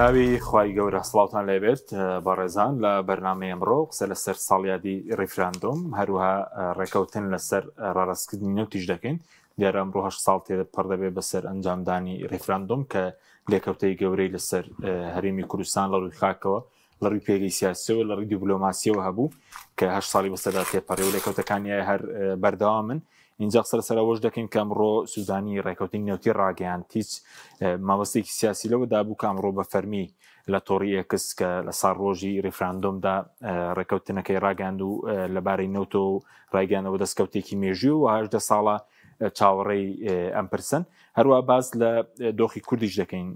بەناوی خوای گەورە سڵاوتان لێبێت بەڕێزان لە بەرنامەی ئەمڕۆ قسە لەسەر ساڵیادی ڕیفراندۆم هەروەها ڕێکەوتن لەسەر ڕاڕاستکردنی نەوتیش دەکەین دیارە ئەمڕۆ هەشت ساڵ تێپەڕ دەبێت بەسەر ئەنجامدانی ڕیفراندۆم کە لێکەوتەی گەورەی لەسەر هەرێمی کوردستان لە ڕووی خاکەوە لە ڕووی پێگەی سیاسیەوە لە ڕووی دیبلۆماسیەوە هەبوو کە هەشت ساڵی بەسەردا تێپەڕی و لێکەوتەکانی هەر بەردەوامن اینجا قسە لەسەر ئەوەش دەکەین کە ئەمڕۆ سوودانی ڕێکەوتنی نەوتی ڕاگەیاند هیچ مەبەستێکی سیاسی لەوە دابوو کە ئەمڕۆ بە فەرمی لە تۆڕی ئێکس کە لە ساڵ ڕۆژی ڕیفراندۆمدا ڕێکەوتنەکەی ڕاگەاند و لەبارەی نەوتۆ و ڕایگەیاندەوە دەستکەوتێکی مێژوو و هەژدە ساڵە چاوەڕێی ئەم پرسن هەروە باس لە دۆخی کوردیش دەکەین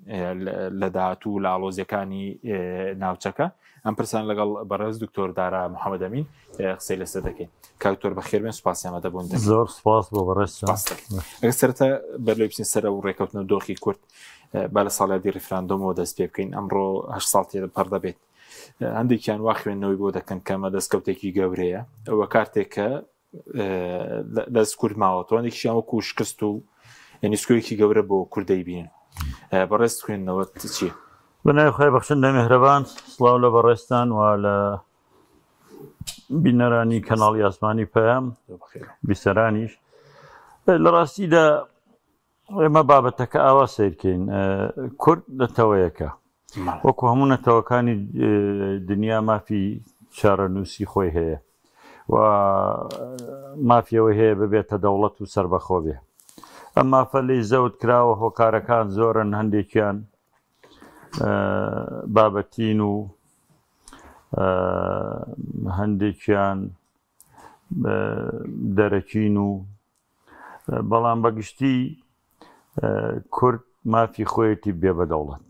لە داهاتوو لە ئاڵۆزیەکانی ناوچەکە ئەم پرسان لەگەڵ بەڕێز دکتۆر دارا محەممەدەمین قسەی لەسەر دەکەین کاکتۆر بەخێربێن سپاسی ئامادەبوون زۆر سپاس بۆ بەڕێز ئەگەر سەرەتا بەر لەوەی بچین سەر ئەو ڕێکەوتنە دۆخی کورد با لە ساڵیادی ڕیفراندۆمەوە دەست پێ بکەین ئەمڕۆ هەشت ساڵ تێپەڕ دەبێت هەندێکیان وا خوێندنەوەی بۆ دەکەن کە ئەمە دەستکەوتێکی گەورەیە ئەوە کارتێک کە دەست کورد ماوەتەوە هەندێکیان وەکو شکست و یعنی سکۆیەکی گەورە بۆ کوردەی بین بەڕێز خوێندنەوە چییە؟ بە ناوی خوای بەخشندە میهرەبان سڵاو لە بەڕێزتان و لە بینەرانی کەناڵی ئاسمانی پەیام بیسەرانیش لە ڕاستیدا ئێمە بابەتەکە ئاوا سیرکەین کورد نەتەوەیەکە وەکو هەموو نەتەوەکانی دنیا مافی چارەنووسی خۆی هەیە و مافیەوەی هەیە ببێتە دەوڵەت و سربەخۆ بێ ئەم مافە لی زەوت کراوە هۆکارەکان زۆرن هەندێکیان بابەتین و هەندێکیان دەرەکین و بەڵام بەگشتی کورد مافی خۆیەتی بێ بە دەوڵەت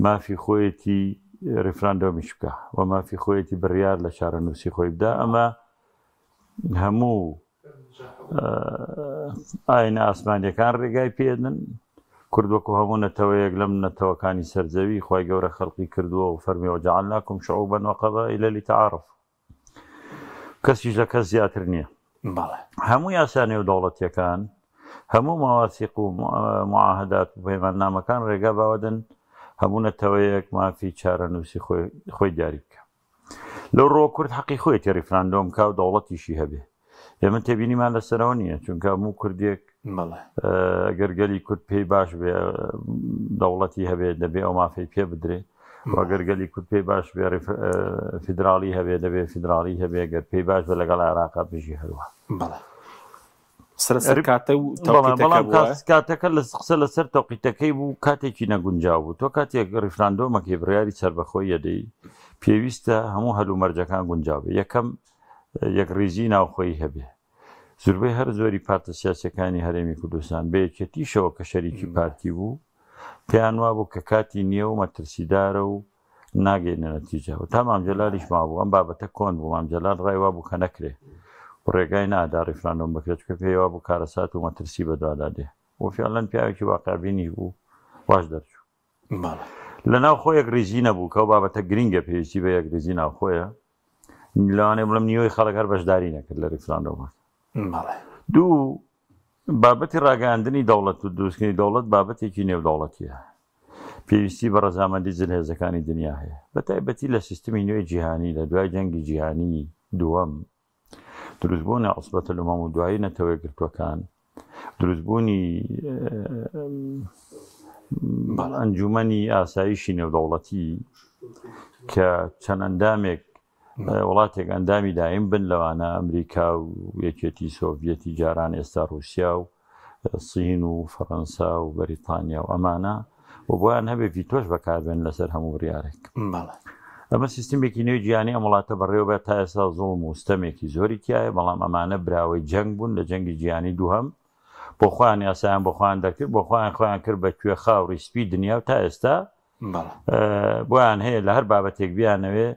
مافی خۆیەتی ریفراندۆمیش بکە و مافی خۆیەتی بڕیار لە چارەنووسی خۆی بدا ئەمە هەموو ئاینە ئاسمانیەکان ڕێگای پێدن کورد وەکو هەموو نەتەوەیەک لەم نەتەوەکانی سەرزەوی خوای گەورە خەلقی کردووە و فەرمی وجعلناکم شعوبا وقبائل لتعارفوا کەسیش لە کەس زیاتر نییە هەموو یاسا نێودەوڵەتیەکان هەموو مەواسیق و معاهدات و پەیماننامەکان ڕێگا باوەدن هەموو نەتەوەیەک مافی چارەنووسی خۆی دیاری بکە لەو ڕووە کورد حەقی خۆیەتی ڕیفراندۆم کا و دەوڵەتیشی هەبێ. ئێمە تێبینیمان لەسەرەوە نییە چونکە هەموو کوردێک ئەگەر گەلی کورد پێی باش بێ دەوڵەتی هەبێ دەبێ ئەو مافەی پێ بدرێ وەگەر گەلی کورد پێی باش بێ فیدراڵی هەبێ دەبێ فیدراڵی هەبێ گەر پێی باش بێ لەگەڵ عێراقا بژی هەروە. سەر سەر کاتە و تەوقیتەکە بەڵام بووە. کاتەکە لە قسە لەسەر تەوقیتەکەی بوو کاتێکی نەگونجاو بوو تۆ کاتێک ڕیفراندۆمەکەی بڕیاری سەربەخۆی ئەدەی پێویستە هەموو هەلومەرجەکان گونجاو بێ یەکەم یەکڕیزی ناوخۆیی هەبێ زوربەی هەر زۆری پارتە سیاسەکانی هەرێمی کوردستان بە یەکێتیشەوە کە شەریکی پارتی بوو پێیان وابوو کە کاتی نییە و مەترسیدارە و ناگەینە نەتیجە و تا مام جەلالیش مابوو ئەم بابەتە کۆن بوو مام جەلال ڕای وابوو کە نەکرێ و ڕێگای نادا ڕیفراندۆم بکرێت چونکە پێی وابوو کارەسات و مەترسی بەدوادا دێ و فعلەن پیاوێکی واقعبینیش بوو واش دەرچوو. بەڵێ. لە ناوخۆ یەکڕیزی نەبوو کە ئەو بابەتە گرینگە پێویستی بە یەکڕیزی ناوخۆیە لەوانەیە بڵێم نیوەی خەڵک هەر بەشداری نەکرد لە ڕیفراندۆمەکە. بەڵێ. دوو بابەتی ڕاگەیاندنی دەوڵەت و دروستکردنی دەوڵەت بابەتێکی نێودەوڵەتییە. پێویستی بە ڕەزامەندی زلهێزەکانی دنیا هەیە، بە تایبەتی لە سیستمی نوێی جیهانی لە دوای جەنگی جیهانیی دووەم، دروستبوونی عوسبەت الامم و دوایی نەتەوە یەکگرتووەکان، دروستبوونی ئەنجوومەنی ئاسایشی نێودەوڵەتی کە چەند ئەندامێک وڵاتێک ئەندامی دایم بن لەوانە ئەمریکا و یەکێتی سۆڤیەتی جاران ئێستا رووسیا و سین و فەڕەنسا و بەریتانیا و ئەمانە و بۆیان هەبێ ڤیتۆش بەکاربێن لەسەر هەموو بڕیارێک. ئەمە سیستمێکی نوێی جیهانی ئەم وڵاتە بەڕێوە بە تا ئێستا زوڵم و ستەمێکی زۆری تایە بەڵام ئەمانە براوەی جەنگ بوون لە جەنگی جیهانی دووهەم بۆ خۆیان یاسایان بۆ خۆیان دەرکرد بۆ خۆیان خۆیان کرد بە کوێخا و ڕیسپی دنیا و تا ئێستا بۆیان هەیە لە هەر بابەتێک بیانەوێ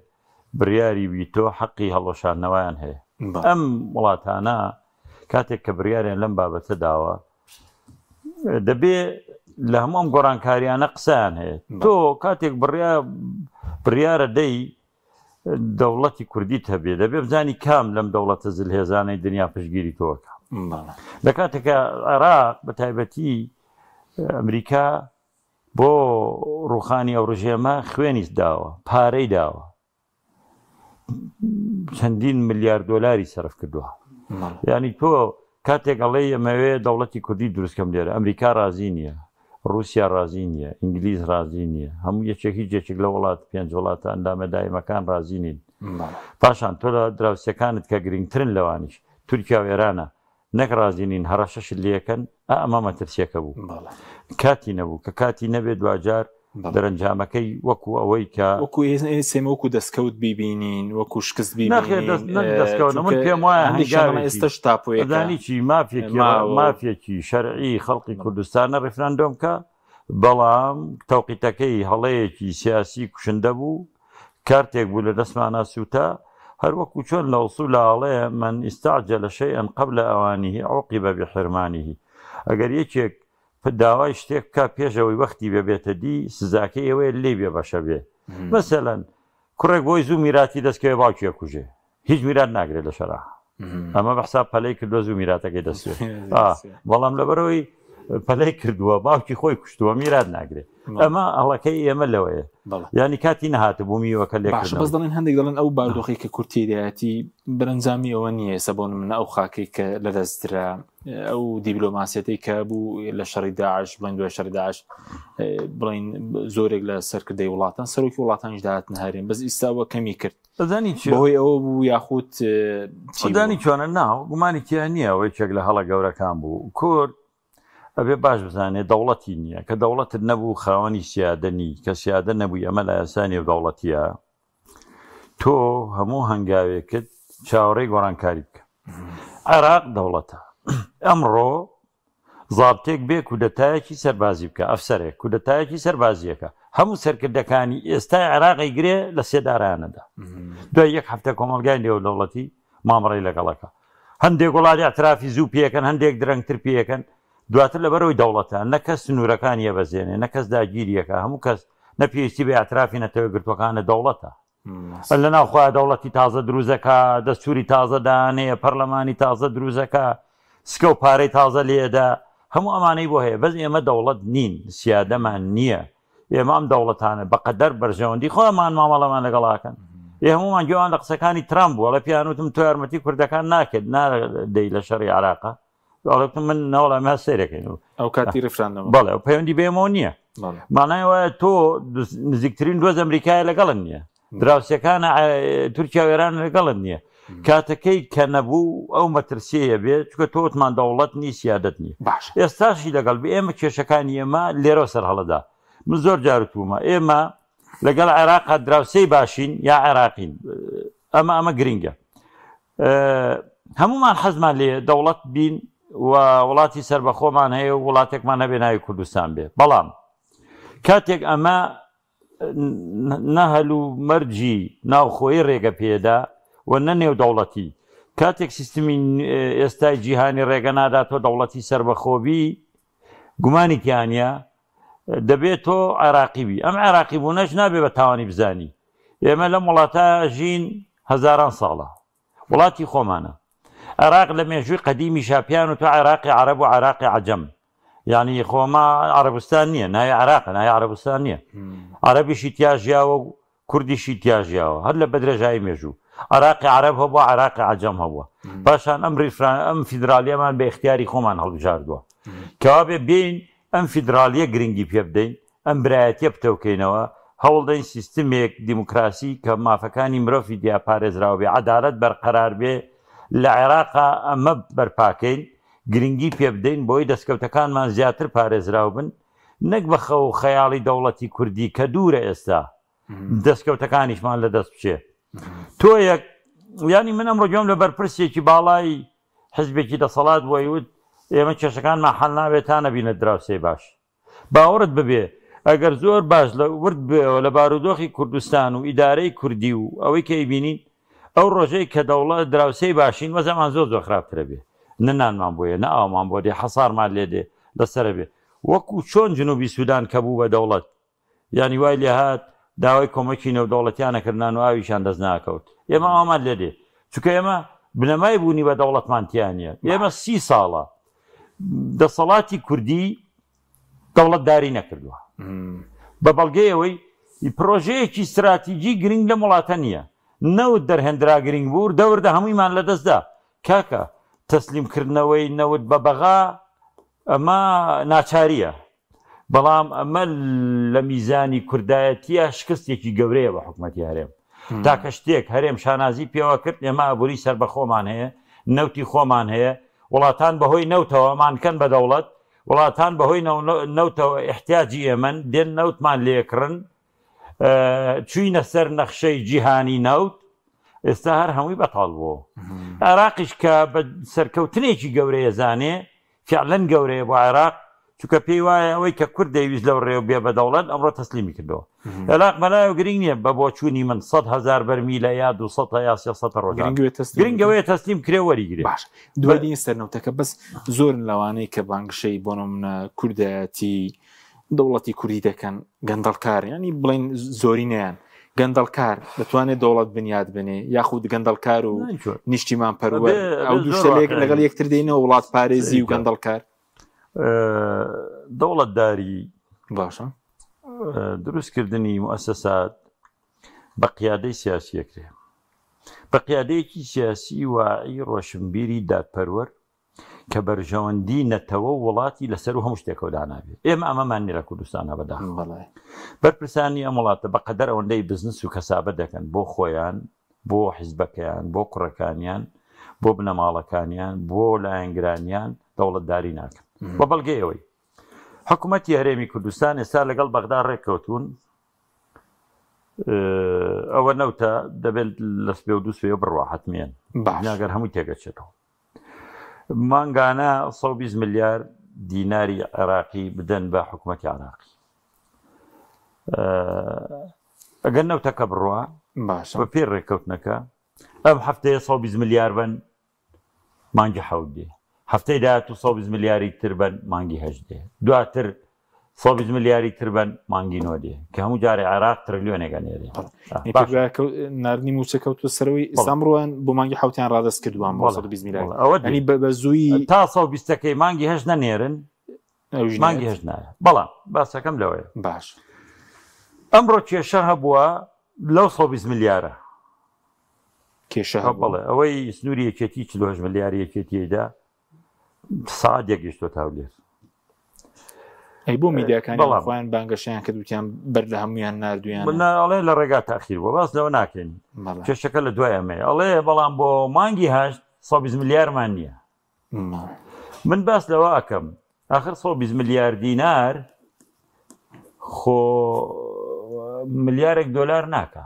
بڕیاری ویتۆ حەقی هەڵوەشاندنەوەیان هەیە. ئەم وڵاتانە کاتێک کە بڕیاریان لەم بابەتە داوە دەبێ لە هەموو ئەم گۆڕانکاریانە قسەیان هەیە. تۆ کاتێک بڕیارە دەی دەوڵەتی کوردیت هەبێ دەبێ بزانی کام لەم دەوڵەتە زلهێزانەی دنیا پشتگیری تۆکە. لە کاتێکە عێراق بە تایبەتی ئەمریکا بۆ ڕووخانی ئەو ڕژێمە خوێنی داوە، پارەی داوە، چەندین ملیار دۆلاری سەرف کردووە. یانی تۆ کاتێک ئەڵێی ئەمەوێ دەوڵەتی کوردی دروست کەم لێرە، ئەمریکا ڕازی نییە، ڕووسیا ڕازی نییە، ئینگلیز ڕازی نییە، هەموو یەکێک هیچ یەکێک لە وڵات پێنج وڵاتە ئەندامە دایمەکان ڕازی نین. پاشان تۆ لە دراوسێکانت کە گرنگترن لەوانیش تورکیا و ئێرانە نەک ڕازی نین هەڕەشەشت لێکەن ئا ئەمە مەترسیەکە بوو کاتی نەبوو کە کاتی نەبێت دواجار بەرەنجامەکەی وەکو ئەوەی کە وەکو ئێسێمە وەکو دەستکەوت بیبینین وەکو شکست بینەخێر دەست نەک دەستکەوت من پێم وایە هەنگاوێکی ئێستش تاپۆیەکە دانی چی مافێکی مافێکی شەرعی خەڵکی کوردستانە ڕیفراندۆم کە بەڵام تەوقیتەکەی هەڵەیەکی سیاسی کوشندە بوو، کارتێک بوو لە دەستمانا سووتا، هەر وەکوو چۆن لە ئوسوولا ئەڵێ، من استعجل شیئا قبل اوانه عوقب بحرمانه، ئەگەر یەکێک داوای شتێک بکا پێش ئەوەی وەختی بێ بێتە دی، سزاکەی ئەوەیە لێی بێبەشە بێ. مەسەلەن کوڕێک بۆی زوو میراتی دەست کەوێ باوکی ئەکوژێ. هیچ میرات ناگرێت لە شەرع ئەمە بە حساب پەلەی کردووە زوو میراتەکەی دەستێت بەڵام لەبەرەوەی پەلەی کردووە باوکی خۆی کوشتووە میرات ناگرێت ئەمە هەڵەکەی ئێمە لەوەیە ینی کاتی نەهاتە بوو میوەکە لێ باش بەس دەڵێن هەندێک دەڵێن ئەو باردۆخی کە کورتیدایەتی بەرەنجامی ئەوە نییە ئێستا بۆ منە ئەو خاکەی کە لەدەسترا ئەو دیبلۆماسیەتی کە بوو لە شەڕی داعش بڵێن دوای شەڕی داعش بڵین زۆرێک لە سەرکردەی وڵاتان سەرۆکی وڵاتانیش داهاتن هەرێم بەس ئیستاوە کەمی کرد ئەزانی چی بەهۆی ئەوە بوو یاخود چی دانی چۆنە نا گومانی تیا نییە ئەوە یەکێک لە هەڵە گەورەکان بوو کورد ئەبێ باش بزانێ دەوڵەتی نییە کە دەوڵەتت نەبوو خاوەنی سیادە نی کە سیادە نەبووی ئەمە لە یاسا نێودەوڵەتیە تۆ هەموو هەنگاوێکت چاوەڕێی گۆڕانکاری بکە عێراق دەوڵەتە ئەمڕۆ زابتێک بێ کودەتایەکی سەربازی بکا، ئەفسەرێک کودەتایەکی سەربازیەکە هەموو سەرکردەکانی ئێستای عێراق ئەیگرێ لە سێدارەیان ئەدا. دوای یەک هەفتە کۆمەڵگای نێودەوڵەتی مامەڵەی لەگەڵەکە. هەندێک وڵات ئیعترافی زوو پێکەن، هەندێک درەنگتر پێکەن. دواتر لەبەرئەوەی دەوڵەتە نە کەس سنوورەکانی ئەبەزێنێ، نە کەس داگیریەکا، هەموو کەس نە پێویستی بە ئیعترافی نەتەوەیەکگرتووەکانە، دەوڵەتە. لە ناو خۆیا دەوڵەتی تازە دروست ئەکا، دەستووری تازە دانێ، پەرلەمانی تازە دروست ئەکا، سکە و پارەی تازە لێدا، هەموو ئەمانەی بۆ هەیە، بەس ئێمە دەوڵەت نین، سیادەمان نییە، ئێمە ئەم دەوڵەتانە بە قەدەر بەرژەوەندی خۆمان مامەڵەمان لەگەڵ ئەکەن. ئێ هەموومان گوێمان لە قسەکانی ترامپ بوو، ئەڵێ پێیان وتم تۆ یارمەتی کوردەکان ناکەیت، نادەی لە شەڕی عێراقا. ئەڵێ من نەوەڵا ئێمە سەیرەکەین. ئەو کاتی ڕیفراندۆم. بەڵێ، ئەو پەیوەندی بە ئێمەوە نییە. مانای وایە تۆ نزیکترین دۆز ئەمریکایە لەگەڵت نییە، دراوسێکانە تورکیا و ئێران لەگەڵت نییە. کاتەکەی کە نەبوو ئەو مەترسیەیە بێت، چونکە تۆ وتمان دەوڵەت نی، سیادەت نییە. ئێستاشی لەگەڵ بێ ئێمە کێشەکانی ئێمە لێرەوە سەرهەڵەدا. من زۆر جار وتوومە ئێمە لەگەڵ عێراقا دراوسێی باشین یا عێراقین، ئەمە ئەمە گرنگە. هەمومان حەزمان لێ دەوڵەت بین و وڵاتی سربەخۆمان هەیە و وڵاتێکمان هەبێ ناوی کوردستان بێ بەڵام کاتێک ئەمە نەهل و مەرجی ناوخۆی ڕێگە پێدا و نە نێو دەوڵەتی کاتێک سیستمی ئێستای جیهانی ڕێگە نادات تۆ دەوڵەتی سربەخۆبی گومانی تیانە دەبێت تۆ عێراقی بی ئەم عێراقی بوونەش نابێ بە تاوانی بزانی ئێمە لەم وڵاتە ژین هەزاران ساڵە وڵاتی خۆمانە عێراق لە مێژووی قەدیمیشا پێیان وتوە عێراقی عەرەب و عێراقی عەجەم یعنی خۆما عەرەبستان نییە ناوی عێراقە ناوی عەرەبستان نییە عەرەبیشی تیا ژیاوە و کوردیشی تیا ژیاوە هەر لە بەدرێژایی مێژوو عێراقی عەرەب هەبووە عێراقی عەجەم هەبووە پاشان ئەم ریفران ئەم فیدرالیەمان بە ئیختیاری خۆمان هەڵبژاردووە کەوابێ بێین ئەم فیدرالیە گرنگی پێ بدەین ئەم برایەتیە پتەوکەینەوە، هەوڵدەین سیستمێک دیموکراسی کە مافەکانی مرۆڤی تیا پارێزراو بێ، عەدالەت بەرقەرار بێ لە عێراقا ئەمە بەرپاکەین، گرنگی پێبدەین بۆی دەستکەوتەکانمان زیاتر پارێزراو بن، نەک بە خەو و خەیاڵی دەوڵەتی کوردی کە دوورە ئێستا دەستکەوتەکانیشمان لەدەست بچێ. تۆ یەک یانی من ئەمڕۆ گوێم لە بەرپرسێکی باڵای حزبێکی دەسەڵات بوو ئەیوت ئێمە کێشەکانمان حەل نابێت تا نەبینە دراوسێی باش. باوەڕت ببێ ئەگەر زۆر باش لە ورد ببێەوە لە بارودۆخی کوردستان و ئیدارەی کوردی و ئەوەی کە ئەیبینین ئەو ڕۆژەی کە دەوڵە دراوسێی باشین وەزعمان زۆر زۆر خراپترە بێ نە نانمان بۆیە نە ئاومان بۆ دێ حەسارمان لێ دێ لەسەرە بێ وەکو چۆن جنوبی سودان کە بوو بە دەوڵەت یانی وای لێهات داوای کۆمەکی نێودەوڵەتیان ئەکرد نان و ئاویشیان دەست ناکەوت ئێمە ئاوامان لێ دێ چونکە ئێمە بنەمای بوونی بە دەوڵەتمان تیا نییە ئێمە سی ساڵە دەسەڵاتی کوردی دەوڵەتداری نەکردووە. بە بەڵگەی ئەوەی پرۆژەیەکی ستراتیجی گرنگ لەم وڵاتە نییە. نەوت دەرهێندرا گرنگ بوو، وردە وردە هەموویمان لەدەستدا. کاکە تەسلیمکردنەوەی نەوت بە بەغا ئەمە ناچارییە، بەڵام ئەمە لە میزانی کوردایەتییە شکستێکی گەورەیە بە حکومەتی هەرێم. تاکە شتێک هەرێم شانازی پێوە کرد ئێمە ئابووری سەربەخۆمان هەیە، نەوتی خۆمان هەیە، وڵاتان بەهۆی نەوتەوە مانکەن بە دەوڵەت، وڵاتان بەهۆی نەوتەوە ئیحتیاجی ئێمەن، دێن نەوتمان لێکڕن، چوینە سەر نەخشەی جیهانی نەوت، ئێستا هەر هەمووی بەتاڵ بووە. عێراقیش کە بە سەرکەوتنێکی گەورەیە زانێ، فعلەن گەورەیە بۆ عێراق، چونکە پێی وایە ئەوەی کە کورد دەیویست لەو ڕێوە بێ بە دەوڵەت ئەمڕۆ تەسلیمی کردەوە. عێراق بەلایەوە گرنگ نییە بە بۆچوونی من 100,000 بەرمیلە یا 200 یا 300 ڕۆژان. گرنگ ئەوەیە تەسلیم کرێ وەریگرێ. باش دوای دین سەرنەوتەکە بەس زۆرن لەوانەی کە بانگشەی بۆ نمونە کوردایەتی دەوڵەتی کوردی دەکەن گەندەڵکار ینی بڵین زۆرینەیان گەندەڵکار دەتوانێت دەوڵەت بنیاد بنێ یاخود گەندەڵکار و نیشتیمان پەروەر ئەو دوو شتێک لەگەڵ یەکتر دێنەوە وڵات پارێزی و گەندەڵکار. دەوڵەتداری باشە دروستکردنی موئەسەسات بە قیادەی سیاسی ئەکرێ بە قیادەیەکی سیاسی واعی ڕۆشنبیری دادپەروەر کە بەرژەوەندی نەتەوە و وڵاتی لەسەر و هەموو شتێکەوە دانابێ. ئێمە ئەمەمان نیە لە کوردستانا بەداخەوە. بەرپرسانی ئەم وڵاتە بە قەدەر ئەوەندەی بزنس و کەسابەت دەکەن بۆ خۆیان، بۆ حیزبەکەیان، بۆ کوڕەکانیان، بۆ بنەماڵەکانیان، بۆ لایەنگرانیان دەوڵەتداری ناکەن. بە بەڵگەی ئەوەی حکوومەتی هەرێمی کوردستان ئێستا لەگەڵ بەغدا ڕێککەوتوون ئەوە نەوتە دەبێت لە سبێ و دوو سبێ بڕوا حەتمیان ناگەر هەمووی تێگەچێتەوە. مانگانە 120 ملیار دیناری عێراقی بدەن بە حکوومەتی عێراقی. ئەگەر نەوتەکە بڕوا باشە بە پێی ڕێککەوتنەکە ئەم هەفتەیە 120 ملیار بن مانگی حەوت دێ هەفتەی داهاتوو 120 ملیاری تر بن مانگی هەشت دێ دواتر 120 ملیاری تر بن مانگی نۆ دێ کە هەموو جارێ عێراق ترلیۆنێک ئەنێرێ. ناردنی مووچە کەوتوە سەرەوەی ئیسلام ڕوان بۆ مانگی حوتیان ڕادەست کردووان بۆ 120 ملیار ئەوە ینی بە زووی تا 120ەکەی مانگی هەشت نەنێرن مانگی هەشت نایە. بەڵام باسەکەم لەوەیە باش ئەمڕۆ کێشە هەبووە لەو 120 ملیارە کێشە هەبووە. بەڵێ ئەوەی سنووری یەکێتی 48 ملیار یەکێتیدا سەعات یەک گەیشتۆتە هەولێر. ئەی بۆ میدیاکانی بەڵام خۆیان بانگەشەیان کرد وتیان بەر لە هەمویان ناردویان ئەڵێ لە ڕێگا تاخیر بووە باس لەوە ناکەین کێشەکە لە دوای ئەمەیە ئەڵێ بەڵام بۆ مانگی هەشت 120 ملیارمان نییە من باس لەوە ئەکەم آخر 120 ملیار دینار خۆ ملیارێک دۆلار ناکە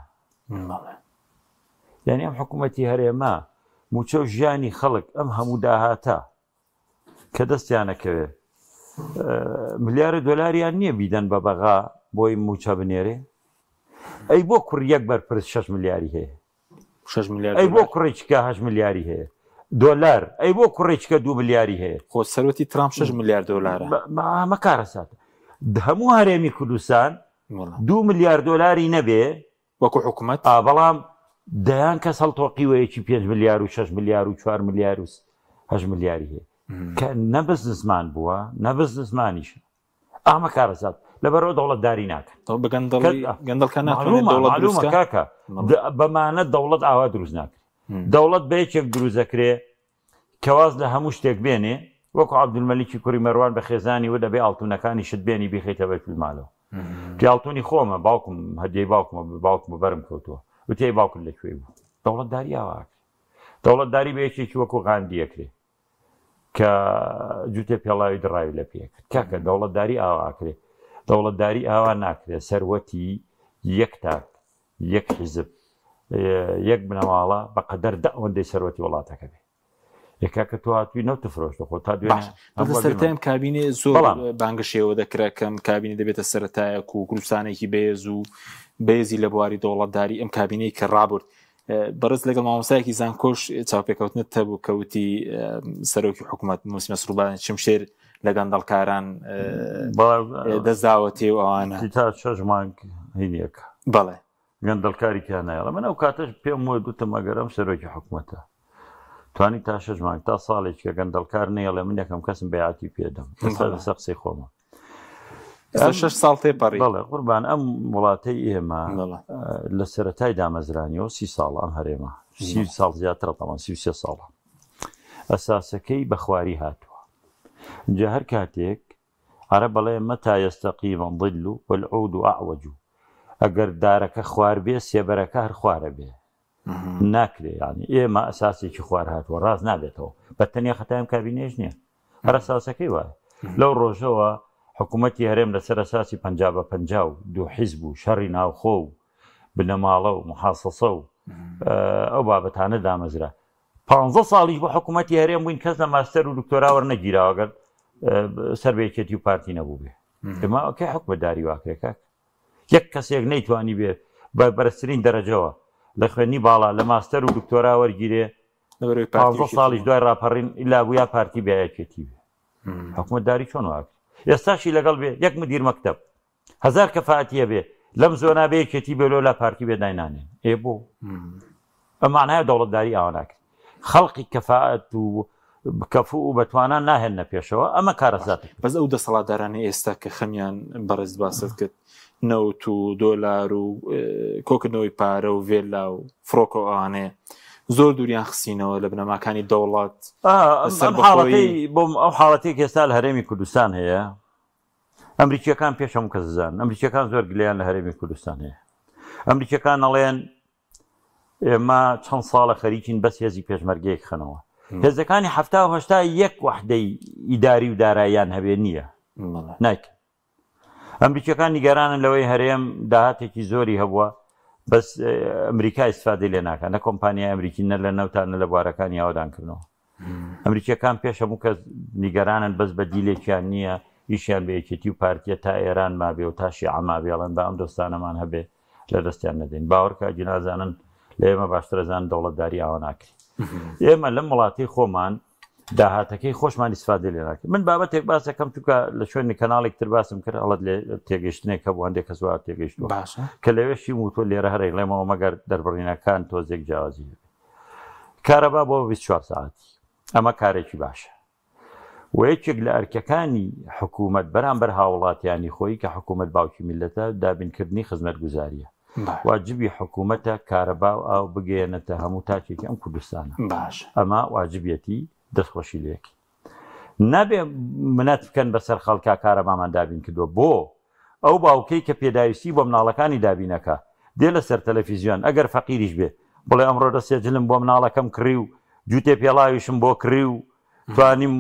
یعنی ئەم حکوومەتی هەرێمە موچە و ژیانی خەڵک ئەم هەموو داهاتە کە دەستیانەکەوێ ملیارە دۆلاریان نییە بیدەن بە بەغا بۆی موچە بنێرێ ئەی بۆ کوڕ یەک بەرپرس 6 ملیاری هەیە 6 ملیار ئەی بۆ کوڕێکیکە 8 ملیاری هەیە دۆلار ئەی بۆ کوڕێکیکە 2 ملیاری هەیە خۆ سەرۆتی ترامپ 6 ملیار دۆلارە ئەمە کارەساتە هەموو هەرێمی کوردستان 2 ملیار دۆلاری نەبێ وەکو حکومەت بەڵام دەیان کەس هەڵتۆقیوە یەکی 5 ملیار و 6 ملیار و 4 ملیار و 8 ملیاری هەیە کە نە بزنسمان بووە نە بزنسمانیشە ئامە کارەسات لەبەرەوە دەوڵەتداری ناکەن گەندەڵکە ناتوانێت دەوڵەت دروست کە کاکە بەمانە دەوڵەت ئاوا دروست ناکرێت دەوڵەت بە یەکێک دروست دەکرێ کە واز لە هەموو شتێک بێنێ وەکو عەبدولمەلیکی کوڕی مەروان بە خێزانی وت ئەبێ ئاڵتونەکانیشت بێنی بیخەیتە بەیتولمالەوە وتی ئاڵتونی خۆمە باوکم هەدیەی باوکمە باوکمە بەرم کەوتووە وتی ئەی باوکت لە کوێی بوو دەوڵەتداری ئاوا ئەکرێ دەوڵەتداری بە یەکێکی وەکو غاندی ئەکرێ کە جوتێ پێڵاوی دڕاوی لە پێ کرد کاکە دەوڵەتداری ئاوا ئەکرێ دەوڵەتداری ئاوا ناکرێ سەروەتی یەک تاک یەک حیزب یەک بنەماڵە بە قەدەر دە ئەوەندەی سەروەتی وڵاتەکە بێ ئێ کاکە تۆ هاتووی نەوت فرۆشتە خۆ تا دوێنێ باش بەس سەرەتای ئەم کابینێ زۆر بەڵام بانگەشەیەوە دەکرا کەم کابینە دەبێتە سەرەتایەک و کوردستانێکی بەهێز و بەهێزی لە بواری دەوڵەتداری ئەم کابینەی کە ڕابرد بەڕێز لەگەڵ مامۆستایەکی زانکۆش چاوپێکەوتنت هەبوو کە وتی سەرۆکی حکوومەت موسی مەسرور شمشێر لە گەندەڵکاران دەستداوەتێ و ئەوانە تا شەش مانگ هینیەکە بەڵێ گەندەڵکاری تیا نایەڵە من ئەو کاتەش پێم وت گوتم ئەگەر ئەم سەرۆکی حکوومەتە توانی تا شەش مانگ تا ساڵێک کە گەندەڵکار نەیەڵێ من یەکەم کەسم بەیعەتی پێدەم ئێستا لەسەر قسەی خۆمە. ئێستا 6 ساڵ تێپەڕی. بەڵێ قوربان ئەم وڵاتەی ئێمە لە سەرەتای دامەزرانیەوە سی ساڵ ئەم هەرێمە سی ساڵ زیاترە تەمان 33 ساڵە ئەساسەکەی بەخواری هاتووە جا هەر کاتێک عەرەب ئەڵێ، متى يستقيم الظل والعود اعوج، ئەگەر دارەکە خوار بێ سێبەرەکە هەر خوارە بێ ناکرێ یانی ئێمە ئەساسێکی خوار هاتووە ڕاست نابێتەوە بە تەنیا خەتای ئەم کابینەیەش نییە هەر ئەساسەکەی وایە لەو ڕۆژەوە حکوومەتی هەرێم لەسەر ئەساسی 50 بە 50 و دوو حیزب و شەڕی ناوخۆ و بنەماڵە و محاسەسە و ئەو بابەتانە دامەزرا پانزە ساڵیش بۆ حکوومەتی هەرێم بووین کەس لە ماستەر و دکتۆرا وەرنەگیراوە گەر سەر بە یەکێتی و پارتی نەبوو بێ ئێمە ئەوکەی حکومەتداری واکرێ کاک یەک کەسێک نەیتوانی بێ بە بەرزترین دەرەجەوە لە خوێندنی باڵا لە ماستەر و دکتۆرا وەرگیرێ پانزە ساڵیش دوای ڕاپەڕین ئیلا بوو یا پارتی بێ یەکێتی بێ حکومەتداری چۆن واکرێ ئێستاشی لەگەڵ بێ یەک مدیر مەکتەب هەزار کەفاتی هەبێ لەم زۆنا بێ یەکێتی بێ لۆلا پارتی بێ داینانێن ئێ بۆ ئەم معنایە دەوڵەتداری ئاوا ناکرێت خەڵقی کەفاەت و کەفو و بەتوانان ناهێنە پێشەوە ئەمە کارەسات بەس ئەو دەسەڵاتدارانی ئێستا کە خەمیان بەڕێز باست کرد نەوت و دۆلار و کۆکردنەوەی پارە و ڤێلا و فڕۆکە و ئەوانەیە زۆر دووریان خسینەوە لە بنەماکانی دەوڵەت حاڵەتی بۆم ئەو حاڵەتێک ئێستا لە هەرێمی کوردستان هەیە ئەمریکیەکان پێش هەموو کەس دەزانن ئەمریکیەکان زۆر گلەیان لە هەرێمی کوردستان هەیە ئەمریکیەکان ئەڵێن ئێمە چەند ساڵە خەریکین بەس هێزی پێشمەرگەیەک خەنەوە هێزەکانی هەفتا و هەشتا یەک وەحدەی ئیداری و داراییان هەبێ نییە نایکەن ئەمریکیەکان نیگەرانن لەوەی هەرێم داهاتێکی زۆری هەبووە بەس ئەمریکا ئیسفادەی لێ ناکات نە کۆمپانیای ئەمریکی نە لە نەوتا نە لە بوارەکانی ئاوەدانکردنەوە ئەمریکیەکان پێش هەموو کەس نیگەرانن بەس بەدیلێکیان نییە ئیشیان بە یەکێتی و پارتیە تا ئێران مابێ و تا شیعە مابێ ئەڵێن با ئەم دۆستانەمان هەبێ لە دەستیان نەدەین باوەڕکە ئەگینازانن لە ئێمە باشترەزان دەوڵەتداری ئاوا ناکرێ ئێمە لەم وڵاتی خۆمان داهاتەکەی خۆشمان ئیسفادە لێ ناکەین من بابەتێک باس دەکەم چونکە لە شوێنی کەناڵێک تر باسم کرد ئەڵەت لێ تێگەشتنێک هەبوو هەندێک کەس وا تێگەیشتووە باشە کە لەوێشی وتووە لێرە هەر ئەیڵێمەوە مەگەر دەربڕینەکان تۆزێک جیاوازی هەبێ کارەبا بۆ 24 سەعاتی ئەمە کارێکی باشە و یەکێک لە ئەرکەکانی حکوومەت بەرامبەر هاوڵاتیانی خۆی کە حکوومەت باوکی میللەتە دابینکردنی خزمەتگوزاریە باش واجبی حکوومەتە کارەبا و ئاو بگەیەنێتە هەموو تاکێکی ئەم کوردستانە باش ئەمە واجبیەتی دەستخۆشی لێکەین نابێ منەت بکەن بەسەر خەڵکا کارەبامان دابین کردووە بۆ ئەو باوکەی کە پێداویستی بۆ مناڵەکانی دابینەکا دێ لەسەر تەلەفیزیۆن ئەگەر فەقیریش بێ بڵێ ئەمڕۆ دەستێ جلم بۆ مناڵەکەم کڕی و جووتێ پێڵاویشم بۆ کڕی و توانیم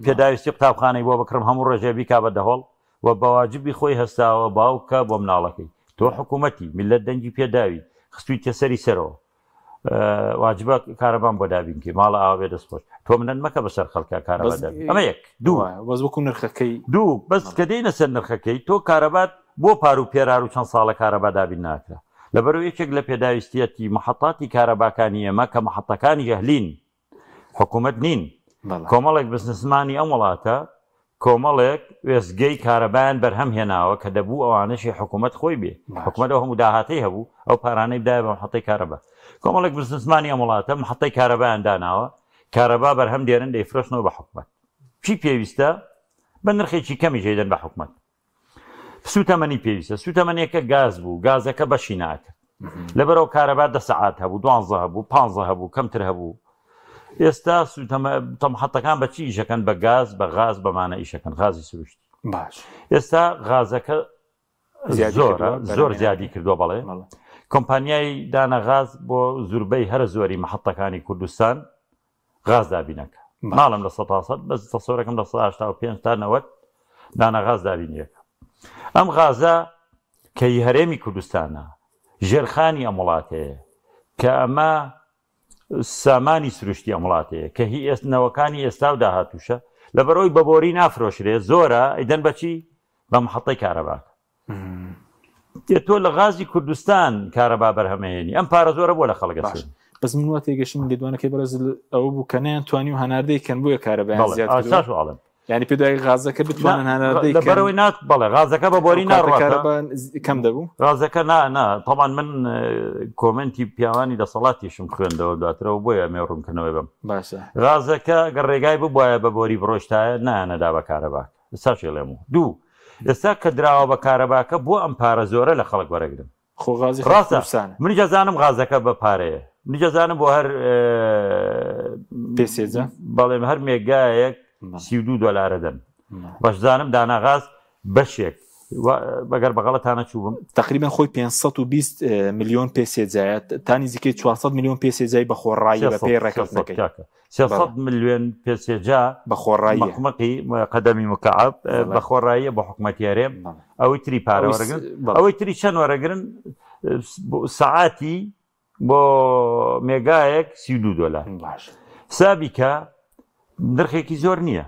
پێداویستی قوتابخانەی بۆ بکڕم هەموو ڕۆژێ بیکا بە دەهۆڵ و بەواجبی خۆی هەستاوە باوکە بۆ مناڵەکەی تۆ حکوومەتی میللەت دەنگی پێداوی خستویتە سەری سەرەوە واجبە کارەبام بۆ دابین کەی ماڵە ئاوا بێ دەست خۆش تۆ منەت مەکە بەسەر خەڵکە کارەبا دابین ئەمە یەک دوو بەس وەکو نرخەکەی دوو بەس کە دێینە سەر نرخەکەی تۆ کارەبات بۆ پار و پێرار و چەند ساڵە کارەبا دابین ناکرا لەبەرو یەکێک لە پێداویستیەتی محەتاتی کارەباکانی ئێمە کە محەتەکانی ئەهلین حکوومەت نین کۆمەڵێک بزنسمانی ئەم وڵاتە کۆمەڵێک وێستگەی کارەبایان بەرهەم هێناوە کە دەبوو ئەوانەشی حکوومەت خۆی بێ حکوومەت ئەو هەموو داهاتەی هەبوو ئەو پارانەی بدایە بە محەتەی کارەبا کۆمەڵێک بزنسمانی ئەم وڵاتە محەتەی کارەبایان داناوە کارەبا بەرهەم دێنن دەیفرۆشنەوە بە حکوومەت چی پێویستە بە نرخێکی کەمیش دەیدەن بە حکوومەت سوتەمەنی پێویستە سوتەمەنیەکە گاز بوو گازەکە بەشی ناکرد لەبەرەوە کارەبا دە سەعات هەبوو دوانزە هەبوو پانزە هەبوو کەمتر هەبوو ئێستا سوتەمەحەتەکان بە چی ئیشەکەن بە گاز بە غاز بەمانە ئیشەکەن غازی سروشتی باش ئێستا غازەکە زۆرە زۆر زیادی کردووە بەڵێ کۆمپانیای دانە غاز بۆ زوربەی هەرە زۆری محەتەکانی کوردستان غاز دابینەکە ناڵێم 100% بەس تەسەورەکەم 85% تا 90 دانە غاز دابینیەکە ئەم غازە کە هی هەرێمی کوردستانە ژێرخانی ئەم وڵاتەیە کە ئەمە سامانی سروشتی ئەم وڵاتەیە کە هی ئێست نەوەکانی ئێستا و داهاتووشە لەبەرەوەی بە بۆری نافرۆشرێ زۆرە ئەیدەن بەچی بە محەتەی کارەباکە تۆ لە غازی کوردستان کارەبا بەرهەمەیەنی ئەم پارە زۆرە بۆ لە خەڵک باش بەس من وا تێگەشتم لێدوانەکەی بەڕێز ئەوە بوو کە نەیان توانی و هەناردەی کەن بۆیە کارەبایان زیاد کردووە یعنی پێ دوای غازەکە بتوانن هەناردەی کەن لەبەرەوەی نات بەڵێ غازەکە بە بۆری ناڕوات کارەبا کەم دەبوو غازەکە نا نا تەبان من کۆمنتی پیاوانی دەسەڵاتیشم خوێندەوە دواترەوە بۆیە ئەمێ ڕوونکردنەوەی بم باشە غازەکە گەر ڕێگای ببوایە بە بۆری بڕۆشتایە نایانەدا بە کارەباکە ئێستاش ئەڵێم و دوو. ئێستا کە دراوە بە کارەباکە بۆ ئەم پارە زۆرە لە خەڵک وەرەگرن؟ خۆ غازی خەڵک ڕاستە کوردستانە. منیش ئەزانم غازەکە بە پارەیە منیش ئەزانم بۆ هەر پێ سێجا بەڵێ هەر مێگایەک 32 دۆلارە دەن بەشزانم دانا غاز بەشێک بەگەر بە غەڵەتانە چووبم تقریبا خۆی 520 ملیۆن پێ سێجایە تا نزیکەی 400 ملیۆن پێ سێجای بە خۆڕایی بە پێی ڕێکەوتنەکەی 300 ملیۆن پێ سێجا بە خۆڕایی مەقمەقی قەدەمی مکعب بە خۆڕاییە بۆ حکومەتی هەرێم ئەوەی تری پارە وەرەگرن ئەوەی تری چەند وەرەگرن سەعاتی بۆ مێگایەک 32 دۆلار باش حسابی کە نرخێکی زۆر نییە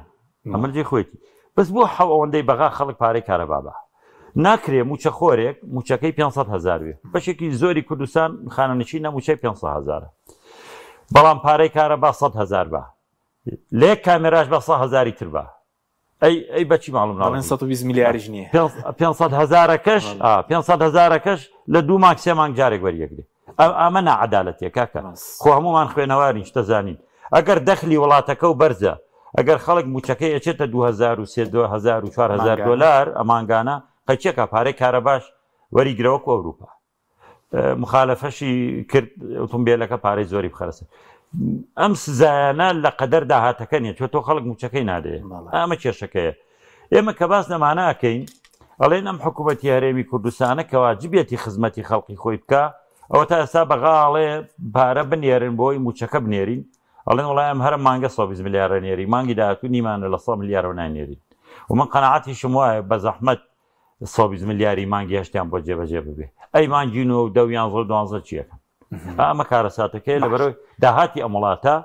ئەمە جێ خۆیەتی بەس بۆ حەو ئەوەندەی بەغا خەڵک پارەی کارەبا بە ناکرێ موچە خۆرێک موچەکەی 500 هزار بێ بەشێکی زۆری کوردستان خانەنشینە موچەی 500 هزارە بەڵام پارەی کارەبا 100 هزار بە لە یەک کامێراش بە 100 هزاری تر بە ئەی ئەی بەچی ماڵم دەڵێن 120 ملیاریش نییە. 500 هەزارەکەش 500 هەزارەکەش لە دوو مانگ سێ مانگ جارێک وەریەگرێ. ئەمە ناعەدالەتیە کاکە. خۆ هەمومان خوێنەوارین شتە زانین. ئەگەر دەخلی وڵاتەکە و بەرزە ئەگەر خەڵک موچەکەی ئەچێتە 2003 2000 4000 دۆلار ئەمانگانە قەیچێکا پارەی کارەباش وەریگرەوە کو ئەوروپا. مخالەفەشی کرد ئۆتۆمبیلەکە پارەی زۆری بخەرە سەر ئەم سزایانە لە قەدەر داهاتەکە نیە چۆ تۆ خەڵک موچەکەی نادەیە ئەمە کێشەکەیە ئێمە کە باس لەمانە ئەکەین ئەڵێن ئەم حکوومەتی هەرێمی کوردستانە کەواجبێتی خزمەتی خەڵقی خۆی بکە ئەوە تا ئێستا بەغاڵێ پارە بنێرن بۆی موچەکە بنێرین ئەڵێن وڵای ئەم هەرە مانگە 120 ملیارە نێری مانگی داهاتوو نیمانە لە 100 ملیارەوە ناینێرین و من قەناعەتیشم وایە بە زەحمەت 120 ملیاری مانگی هەشتیان بۆ جێبەجێ ببێ ئەی مانگی نۆ و دە و یانزە و دوانزە چیەکەن ئەمە کارەساتەکەی لەبەرەوەی داهاتی ئەم وڵاتە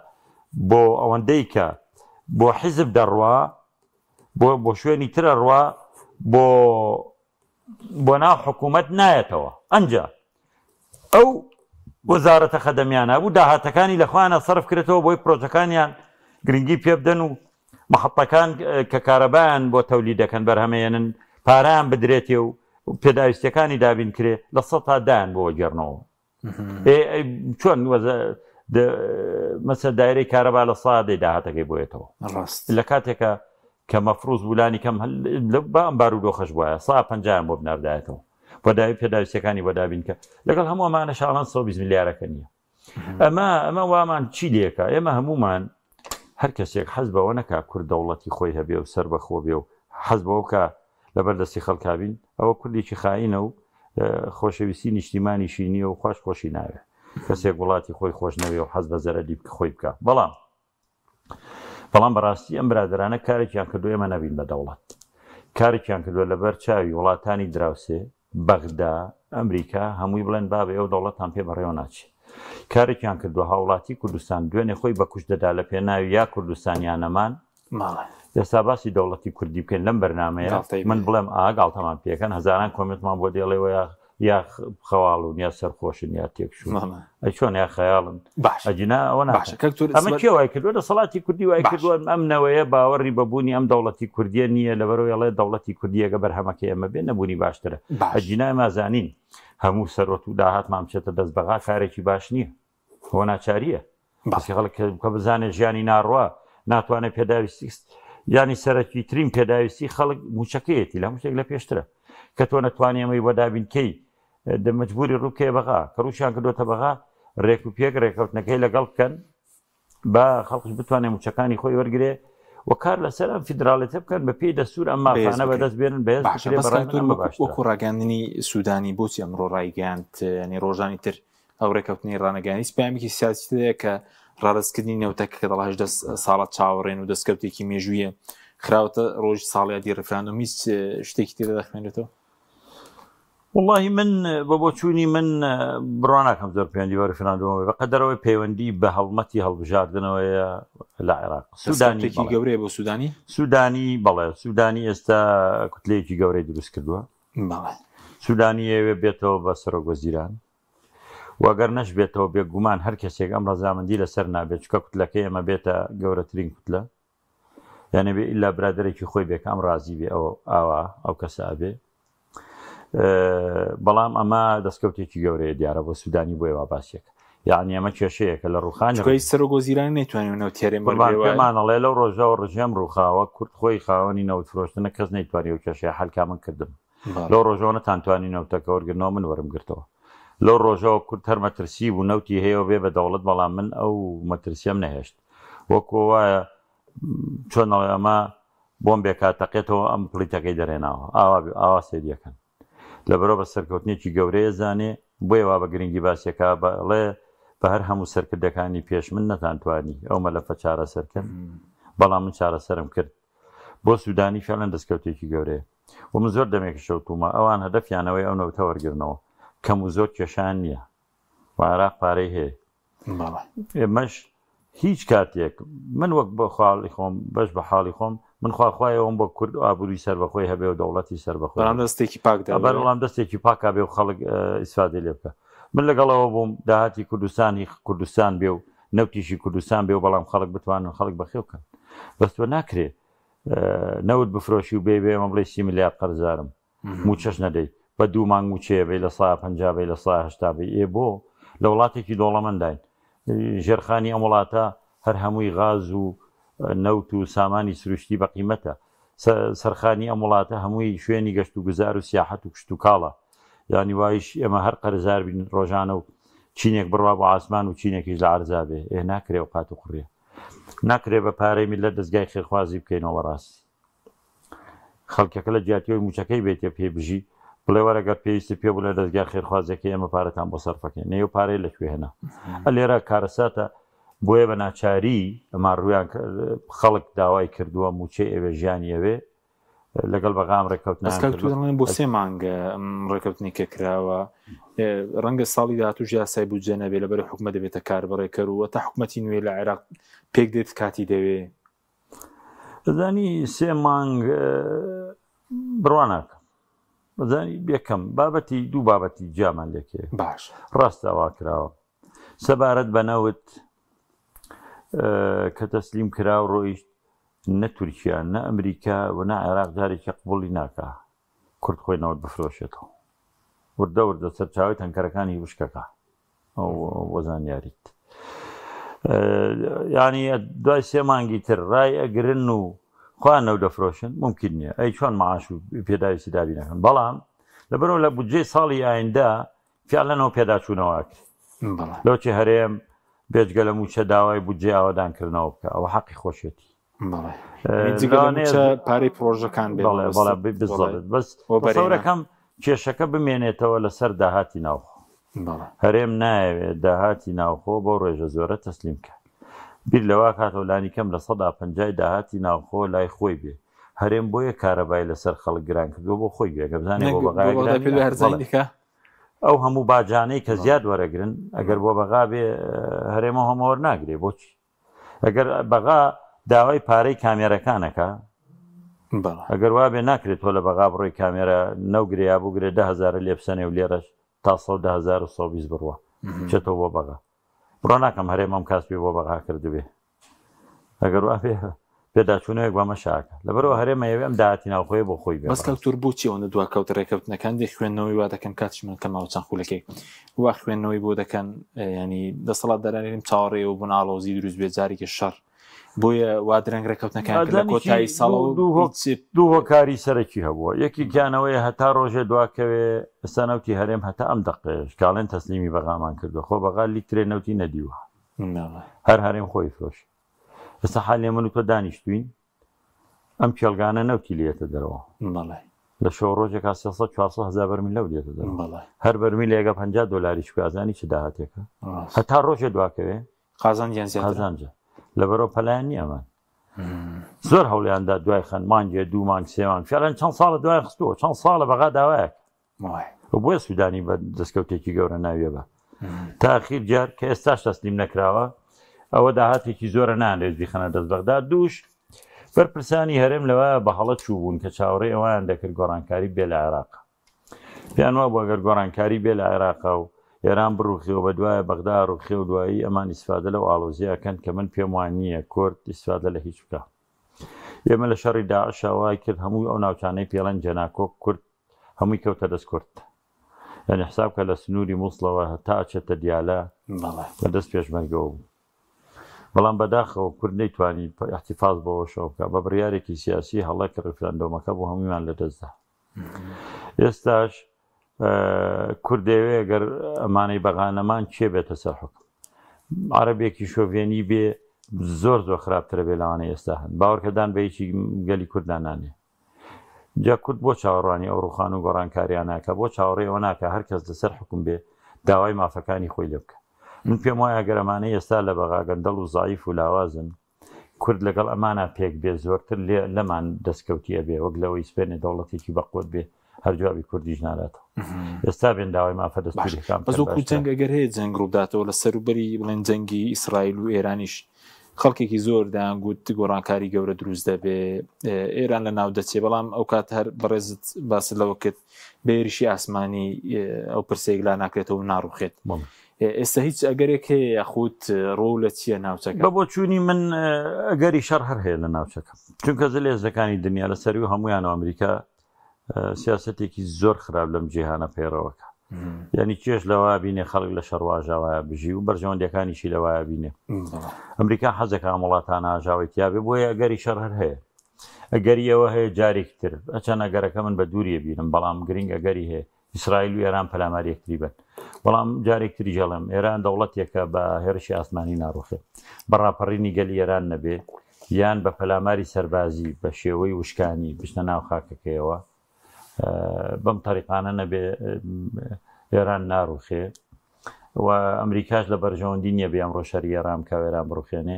بۆ ئەوەندەی کە بۆ حیزب دەڕوا بۆ بۆ شوێنی ترە ڕوا بۆ بۆ ناو حکوومەت نایەتەوە ئەنجا ئەو وەزارەتە خەدەمیانە بوو داهاتەکانی لە خۆیانە سەرف کرێتەوە بۆی پرۆژەکانیان گرنگی پێ بدەن و محەتەکان کە کارەبایان بۆ تەولی دەکەن بەرهەمەیەنن پارەیان بدرێتێ و پێداویستیەکانی دابین کرێ لە سە تا دایان بۆ وەگێڕنەوە چۆن مەسە دایرەی کارەبا لە سا دەی داهاتەکەی بۆیەتەوە ڕاست لە کاتێکە کە مەفروز بولانی کەم بە ئەم بارودۆخەش وایە سا پەنجایان بۆ بناردایەتەوە بۆ داوی پێداویستەکانی بۆ دابین کە لەگەڵ هەموو ئەمانە شاڵان 120 ملیارەکە نییە ئەمە ئەمە وامان چی لێکە ئێمە هەمومان هەر کەسێک حەز بەوە نەکا کورد دەوڵەتی خۆی هەبێ و سەر بەخۆ بێ و حەز بەوە بکا لەبەر دەستی خەڵکا بین ئەوە کوردێکی خائینە و خۆشەویستی نیشتیمانیشی نییە و خواش خۆشی ناوێ کەسێک وڵاتی خۆی خۆش نەوێ و حەز بە زەرەری خۆی بکا بەڵام بەڵام بەڕاستی ئەم برادەرانە کارێکیان کردو ئێمە نەبین بە دەوڵەت کارێکیان کردووە لەبەر چاوی وڵاتانی دراوسێ بەغدا ئەمریکا هەمووی بڵێن بابە ئێوە دەوڵەتان پێ بەڕێوە ناچێ کارێکیان کردووە هاوڵاتی کوردستان دوێنێ خۆی بە کوشت دەدا لە پێناوی یا کوردستان یا نەمان ئێستا باسی دەوڵەتی کوردی بکەین لەم بەرنمەیە من بڵێم ئا گاڵتەمان پێکەن هەزاران کۆمنتمان بۆ دێڵێەوە یا خەواڵون یا سەرخۆشن یا تێکچوون ئەی چۆن یا خەیاڵن ئەگینا ئەوە باشە کاک تور ئەمە کێ وای کردووە دەسەڵاتی کوردی وای کردووە ئەم نەوەیە باوەڕی بە بوونی ئەم دەوڵەتی کوردیە نییە لەبەرەوەی ئەڵێ دەوڵەتی کوردیەکە بەرهەمەکەی ئەمە بێ نەبوونی باشترە ئەگینا ئێمە زانین هەموو سەرۆت و داهاتمان بچێتە دەست بەغا کارێکی باش نییە ئەوە ناچارییە باسی خەڵک کە بزانێت ژیانی ناڕوا ناتوانێت پێداویستی ینی سەرەکی ترین پێداویستی خەڵک موچەکەیەتی لە هەموو شتێک لە پێشترە کە تۆ نەتوانانی ئەمەی بۆ دابینکەی دە مەجبوری ڕووکێ بەغا کە ڕووشیان کردوتە بەغا ڕێک و پێک ڕێکەوتنەکەی لەگەڵ بکەن با خەڵکش بتوانێت موچەکانی خۆی وەرگێ و کار لەسەر ئەم فیدراڵێتە بکەن بە پێی دەستور ئەم مافانە بەدەست بێنن بەهێز باشە بکرێ بەس بەڕای کاک من تور ئەمە وەکو باشترە. وەکو ڕاگەاندنی سوودانی بۆچی ئەمڕۆ ڕایگەیاند ینی ڕۆژانی تر ئەو ڕێکەوتنەی ڕانەگەیاند هیچ پەیامێکی سیاسی تێدایە کە ڕادەستکردنی نەوتەکە کە دەڵێ 18 ساڵە چاوەڕێن و دەستکەوتێکی مێژوویە خراوەتە ڕۆژی ساڵیادی ڕیفراندۆم هیچ شتێکی تێدا دەخوێنرێتەوە؟ وەڵاهی من بە بۆچوونی من بڕوا ناکەم زۆر پەیوەندی بە ڕیفراندۆمەوە بێ بەقەدەرەوەی پەیوەندی بە هەڵمەتی هەڵبژاردنەوەیە لە عێراق سوودانی دەستکەوتێکی بەڵێ گەورەیە بۆ سوودانی سوودانی بەڵێ سوودانی ئێستا کوتلەیەکی گەورەی دروست کردووە بەڵێ سوودانی ئەوێ بێتەوە بە سەرۆک وەزیران و ئەگەر نەشبێتەوە بێگومان هەر کەسێک ئەم ڕەزامەندی لەسەر نابێت چونکە کوتلەکەی ئێمە بێتە گەورەترین کوتلە یانێ بێ ئیلا برادەرێکی خۆی بێ کە ئەم ڕازی بێ ئەو ئاوا ئەو کەسە ئەبێ بەڵام ئەمە دەستکەوتێکی گەورەیە دیارە بۆ سوودانی بۆیە وا باسیەکە. یەعنی ئەمە کێشەیەکە لە ڕووخانی چونکە هیچ سەرۆک وەزیران نەیتوانیوە نەوتی هەرێم قوربان وەرگرێ وایە؟ پێمان ئەڵێ لەو ڕۆژەوە ڕژێم ڕووخاوە کورد خۆی خاوەنی نەوت فرۆشتنە کەس نەیتوانی ئەو کێشەیە حەل کا من کردم بەڵێ. لەو ڕۆژەوە نەتانتوانی نەوتەکە وەرگرنەوە من وەرم گرتەوە لەو ڕۆژەوە کورد هەر مەترسی بوو نەوتی هەیە و بێ بە دەوڵەت بەڵام من ئەو مەترسیەم نەهێشت وەکو وایە چۆن ئەڵێ ئەمە بۆمبێکا تەقێتەوە ئەم پڵیتەکەی دەرێناوە ئاوا ئاوا سەیریەکەن لەبەرئەوە بە سەرکەوتنێکی گەورەیە زانێ، بۆیە وا بە گرنگی باسیەکا بەڵێ بە هەر هەموو سەرکردەکانی پێش من نەتانتوانی ئەو مەلەفە چارەسەر کەن، بەڵام من چارەسەرم کرد. بۆ سودانی فعلەن دەستکەوتێکی گەورەیە و من زۆر دەمێکیشە وتومە ئەوان هەدەفیان ئەوەیە ئەو نەوتە وەرگرنەوە، کەم و زۆر کێشەیان نیە و عێراق پارەی هەیە. ئێمەش هیچ کاتێک من وەک بە خاڵی خۆم بەش بە حاڵی خۆم من خواخوای ئەوم بۆ کورد ئابووری سەربەخۆی هەبێ و دەوڵەتی سەربەخۆی بەڵام دەستێکی پاک دا بەڵام دەستێکی پاکا بێ و خەڵک ئیسفادەی لێ بکە من لەگەڵەوە بووم داهاتی کوردستان هی کوردستان بێ و نەوتیشی کوردستان بێ و بەڵام خەڵک بتوانن خەڵک بەخێو بکەن بەس تۆ ناکرێ نەوت بفرۆشی و بێ بێ ئێمە بڵێ سی ملیار قەرزارم مووچەش نەدەی بە دوو مانگ مووچەیە بەی 50% بەی 80% بەی ئێ بۆ لە وڵاتێکی دەوڵەمەنداین ژێرخانی ئەم وڵاتە هەر هەمووی غاز و نەوت و سامانی سروشتی بە قیمەتە سەرخانی ئەم وڵاتە هەمووی شوێنی گەشت و گوزار و سیاحەت و کشتوکاڵە یانی وایش ئێمە هەر قەرزار بین ڕۆژانە و چینێک بڕوا بۆ ئاسمان و چینێکیش لە عەرزا بێ ئێ ناکرێ و قات و قڕیە ناکرێ بە پارەی میللەت دەزگای خێرخوازی بکەینەوە بەڕاستی خەڵکەکە لە جیاتی ئەوەی مووچەکەی بێتێ پێی بژی، بڵێ وەرە گەر پێویستت پێ بوو لە دەزگا خێرخوازیەکەی ئێمە پارەتان بۆ سەرفەکەین، نەی ئەو پارەی لە کوێ هێنا؟ ئە لێرە کارەساتە، بۆیە بە ناچاری ئەمان ڕوویان خەڵک داوای کردووە مووچەی ئەوێ ژیانی ئەوێ لەگەڵ بەغا ئەم بەس ڕێککەوتنەیان کاک تۆ کردووە. دەڵێن بۆ سێ مانگ ئەم ڕێککەوتنی کە کراوە ڕەنگە ساڵی داهاتووش یاسای بودجە نەبێ لەبەر حکومەت دەبێتە کاربەڕێکەر و تا حکومەتی نوێ لە عێراق پێک دێت کاتی دەوێ. ئەزانی سێ مانگ بڕوا ناکەم ئەزانی یەکەم بابەتی دوو بابەتی جیامان لێکێ باش ڕاستە وا کراوە سەبارەت بە نەوت کە تەسلیم کرا و ڕۆیشت نە تورکیا نە ئەمریکا و نە عێراق جارێکی قبوڵی ناکا کورد خۆی نەوت بفرۆشێتەوە وردە وردە سەرچاوی تەنکەرەکانی وشکەکە بۆ زانیاریت ینی دوای سێ مانگی تر ڕای ئەگرن و خۆیان نەو دەفرۆشن ممکن نییە ئەی چۆن معاش و پێداویستی دابی نەکەن بەڵام لەبەرەوە لە بودجەی ساڵی ئایندە فعلەنەوە پێداچوونەوە ئەکرێ لەوچی هەرێم بێجگە لە مووچە داوای بودجەی ئاوەدانکردنەوە بکە ئەوە حەقی خۆشێتی پارەی پرۆژەکان بەس بەسەورەکەم کێشەکە بمێنێتەوە لەسەر داهاتی ناوخۆ هەرێم نایەوێت داهاتی ناوخۆ بۆ ڕێژە زۆرە تەسلیم کە بیر لەوا کاتەوە لانی کەم 50% داهاتی ناوخۆ لای خۆی بێ هەرێم بۆیە کارەبای لەسەر خەڵک گران کردووە بۆ خۆی بێ گە بزانێ بۆ بەغا ئەو هەموو باجانەی کە زیاد وەرەگرن ئەگەر بۆ بەغا بێ هەرێمە هەمەوەر ناگرێ بۆچی ئەگەر بەغا داوای پارەی کامێرەکان ئەکا ئەگەر وابێ ناکرێت تۆ لە بەغا بڕۆی کامێرە نەوگرێ یا بگرێ دە هەزارە لێ بسەنێ و لێرەش تا سەد دە هەزار و سەد و بیست بڕوا بچێتەوە بۆ بەغا بڕۆ ناکەم هەرێم ئەم کاسپی بۆ بەغا کردبێ ئەگەر وابێ پێداچوونەوەیەک بەمە شاکە لەبەرەوە هەرێم ئەیەوێ ئەم داهاتی ناوخۆیە بۆ خۆی بێ بەس کاک تور بۆچی ئەوەندە دواکەوت ڕێکەوتنەکان دێ خوێندنەوەی وا دەکەن کاتیش من کەماوە چەند خولەکێک وا خوێندنەوەی بۆ دەکەن ینی دەسەڵاتدارانی هەرێم چاوەڕێ و بوون ئاڵۆزی دروست بێ جارێکی شەڕ بۆیە وا درەنگ ڕێکەوتنەکان کرد لە کۆتایی ساڵەوە دوو هۆکاری سەرەکی هەبووە یەکێکیانەوەی هەتا ڕۆژێ دواکەوێ ئێستا نەوتی هەرێم هەتا ئەم دەقەیەش کاڵێن تەسلیمی بەغامان کردووە خۆ بەغا لیترێ نەوتی نەدیوە هەر هەرێم خۆی فرۆش ئێستا حالێ من و تۆ دانیشتوین ئەم کێڵگانە نەوتی لێتە دەرەوە لە شەو ڕۆژێکا 300 400 هەزار بەرمیل نەوت دێتە دەرەوە هەر بەرمیلێکە 50 دۆلاریش بکە ئەزانی چ داهاتێکە هەتا ڕۆژێ دواکەوێ قازانجیان زیاترە قازانجە لەبەرەوە پەلایان نییە ئەمان زۆر هەوڵیاندا دوای خەن مانگێ دوو مانگ سێ مانگ فعلەن چەند ساڵە دوای خستووە چەند ساڵە بەغا داوایەک بۆیە سوودانی بە دەستکەوتێکی گەورە ناویە بە تاخیر جار کە ئێستاش تەسلیم نەکراوە ئەوە داهاتێکی زۆرە نانرێت بیخەنە دەست بەغدا دووش بەرپرسانی هەرێم لەوە بە هەڵە چووبوون کە چاوەڕێ ئەویان دەکرد گۆڕانکاری بێ لە عێراق پێیان وابوو ئەگەر گۆڕانکاری بێ لە عێراقا و ئێران بڕوخێ و بەدوایە بەغدا ڕوخێ و دوایی ئەمان ئیسفادە لەو ئاڵۆزیە کەن کە من پێم وان نییە کورد ئیسفادە لە هیچ بکە ئێمە لە شەڕی داعشا وای کرد هەموو ئەو ناوچانەی پێڵێن جەناکۆک کورد هەمووی کەوتە دەست کورد. یعنی حساب کە لە سنووری مووسڵەوە هەتا ئەچێتە دیالە بە دەست پێشمەرگەوە بوو. بەڵام بەداخەوە کورد نەیتوانی احتفاظ بەوەشەوە بکا، بە بڕیارێکی سیاسی هەڵە کە ڕیفراندۆمەکە بوو هەموویمان لەدەستدا. ئێستاش کورد دەیەوێ گەر ئەمانەی بەغا نەمان کێ بێتە سەر حوکم؟ عەرەبێکی شۆڤێنی بێ زۆر زۆر خراپترە بێ لەوانەی ئێستا هەن. باوەڕکە دان بە هیچی گەلی کورددا نانێ. جا کورد بۆ چاوەڕوانی ئەو ڕوخان و گۆڕانکاریانە ئەکا؟ بۆ چاوەڕێی ئەوە ناکا هەر کەس لەسەر حوکم بێ داوای مافەکانی خۆی لێ بکا؟ من پێم وایە گەر ئەمانەی ئێستا لە بەغا گەندەڵ و زەعیف و لاوازن، کورد لەگەڵ ئەمانا پێک بێ زۆرتر لێ لەمان دەسکەوتی ئەبێ وەک لەوەی سپێنێ دەوڵەتێکی بەقوەت بێ هەر جوابی کوردیش ناداتەوە. ئێستا بێن داوای مافە دەستوریەکان بەس بکەن وەکو باشترە. جەنگ ئەگەر هەیە جەنگ ڕووبداتەوە لە سەروبەری بڵێن جەنگی ئیسرائیل و ئێرانیش خەڵکێکی زۆر دەیانگوت گۆڕانکاری گەورە دروست دەبێ ئێران لە ناو دەچێ بەڵام ئەو کات هەر بەڕێزت باست لەوە کرد بە هێرشی ئاسمانی ئەو پرسەیەک لا ناکرێتەوە و ناڕوخێت ئێستا هیچ ئەگەرێک هەیە یاخود ڕۆ لە چییە ناوچەکە؟ بە بۆچوونی من ئەگەری شەڕ هەر هەیە لە ناوچەکە چونکە زلهێزەکانی دنیا لە سەروی هەمویان و ئەمریکا سیاسەتێکی زۆر خراپ لەم جیهانە پەیڕەوەکە یعنی چێژ لەوە بینێ خەڵک لە شەڕواژاوایە بژی و بەرژەوەندەکانیشی لەوایە بینێ ئەمریکا حەزەکە ئەم وڵاتانە ئاژاوەی تیاابێ بۆیە ئەگەری شەڕ هەر هەیە ئەگەری ئەوە هەیە جارێکی تر ئەچەند ئەگەرەکە من بە دووریە بینم بەڵام گرنگ ئەگەری هەیە ئیسرائیل و ئێران پەلاماری یەکتری بن بەڵام جارێک تریش ئەڵێم ئێران دەوڵەتێکە بە هێرشی ئاسمانی ناڕوخێ بە ڕاپەڕینی گەلی ئێران نەبێ یان بە پەلاماری سەربازی بە شێوەی وشکانی بچنە ناو خاکەکەیەوە بەم تەریقانە نەبێ ئێران ناڕوخێ و ئەمریکاش لە بەرژەوەندی نییە بێ ئەمڕۆ شەری ئێران بکا و ئێران بڕوخێنێ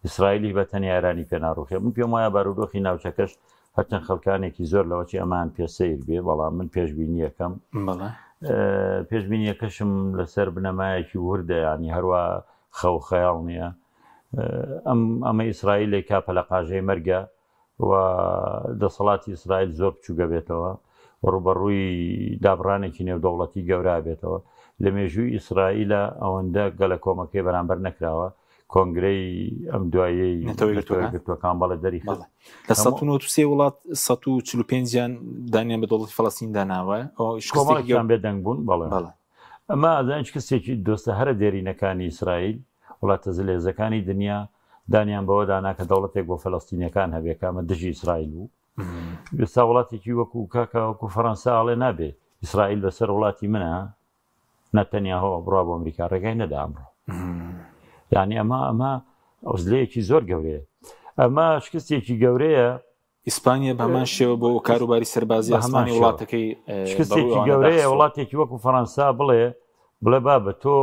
ئیسرائیلیش بە تەنیا ئێرانی پێ ناڕوخێ من پێم وایە بارودۆخی ناوچەکەش هەرچەند خەڵکانێکی زۆر لەوەچی ئەمان پێ سەیر بێ بەڵام من پێشبینیەکەم پێشبینیەکەشم لەسەر بنەمایەکی وردە ینی هەروە خەو خەیاڵ نییە ئەم ئەمە ئیسرائیلێک کا پەلەقاژەی مەرگە و دەسەڵاتی ئیسرائیل زۆر بچووکە بێتەوە و ڕووبەڕووی دابڕانێکی نێودەوڵەتی گەورە بێتەوە لە مێژووی ئیسرائیلە ئەوەندە گەلە کۆمەکەی بەرامبەر نەکراوە کۆنگرەی ئەم دوایەی نەتەوە یەکگرتووەکان بەڵێ دەری خست لە 193 وڵات 145یان دانیان بە دەوڵەتی فەڵەستیندا ناوە کۆمەڵێکیان بێدەنگ بوون بەڵێ ئەمە ئەزانین شکستێکی دۆستە هەرە دێرینەکانی ئیسرائیل وڵاتە زلهێزەکانی دنیا دانیان بەوەدا نا کە دەوڵەتێک بۆ فەلەستینیەکان هەبێ کە ئەمە دژی ئیسرائیل بوو ئێستا وڵاتێکی وەکو کاکە وەکو فەڕەنسا ئەڵێ نابێ ئیسرائیل بەسەر وڵاتی منە نەتەنیاهۆ بڕوا بۆ ئەمریکا ڕێگای نەدا ئەمڕۆ یعنی ئەمە ئەمە عزلەیەکی زۆر گەورەیە ئەمە شکستێکی گەورەیە ئیسپانیا بە هەمان شێوە بۆ کاروباری سەربازی ئاسمانی وڵاتەکەی شکستێکی گەورەیە وڵاتێکی وەکو فەڕەنسا بڵێ بڵێ بابە تۆ